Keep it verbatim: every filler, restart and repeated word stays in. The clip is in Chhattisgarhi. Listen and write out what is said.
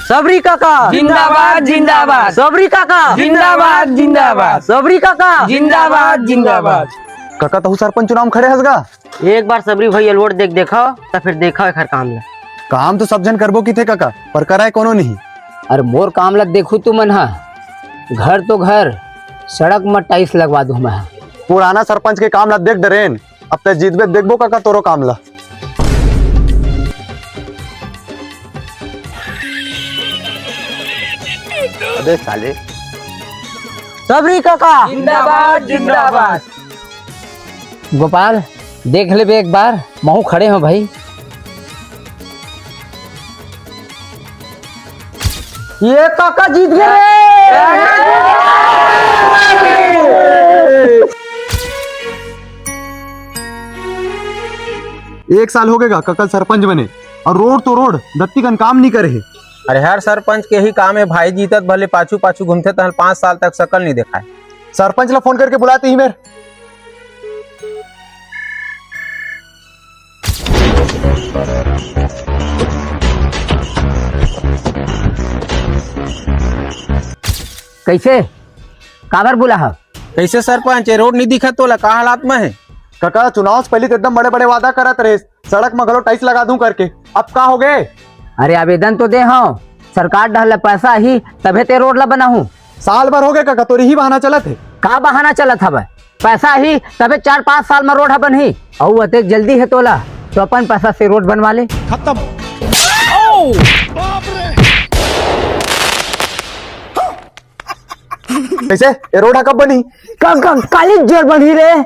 सबरी काका जिंदाबाद, जिंदाबाद। सबरी काका जिंदाबाद, जिंदाबाद। सबरी काका जिंदाबाद, जिंदाबाद। काका, तहू सरपंच चुनाव में खड़े हस गा? एक बार सबरी भैया ल वोट देख देखव, त फिर देखव एखर काम ल। काम तो सब झन करबो किथे काका, पर कराय कोनो नहीं। अरे मोर काम ल देखू तुमन ह, घर तो घर, सड़क म टाइल्स लगवा दूं मैं। पुराना सरपंच के काम ल देख डरेन, अब तैं जीतबे, देखबो काका तोरो काम ल। अबे साले। सबरी काका जिंदाबाद, जिंदाबाद। गोपाल, देख लेबे एक बार, महू खड़े हों भाई। ये काका जीत गे रे। एक साल हो गे गा काका ल सरपंच बने, अउ रोड तो रोड, दत्ती कन काम नइ करे हे। अरे हर सरपंच के ही काम हे भाई, जीतत भले पाछू पाछू घूमथे, तहन पाँच साल तक सकल नइ देखाय। सरपंच ला फोन करके बुलाते ही मेर। कइसे? काबर बुलाहव? कइसे सरपंच, ये रोड नइ दिखत तोला, का हालात में हे? काका, चुनाव से पहिली तो एकदम बड़े-बड़े वादा करत रहे, सड़क में घलो टाइल्स लगा दूं करके, अब का हो गे? अरे आवेदन तो दे हंव, सरकार डहर ले पैसा आही तभे ते रोड ला बनाहूं। साल भर हो गे काका, तोर इही बहाना चलत हे। का बहाना चलत हवय? पैसा आही तभे चार पाँच साल में रोड ह बनही, अउ अतेक जल्दी हे तोला, तो अपन पैसा से रोड बनवा ले। खत्म। कइसे? ये रोड ह कब बनही? का, का, काली जोर बनही रे।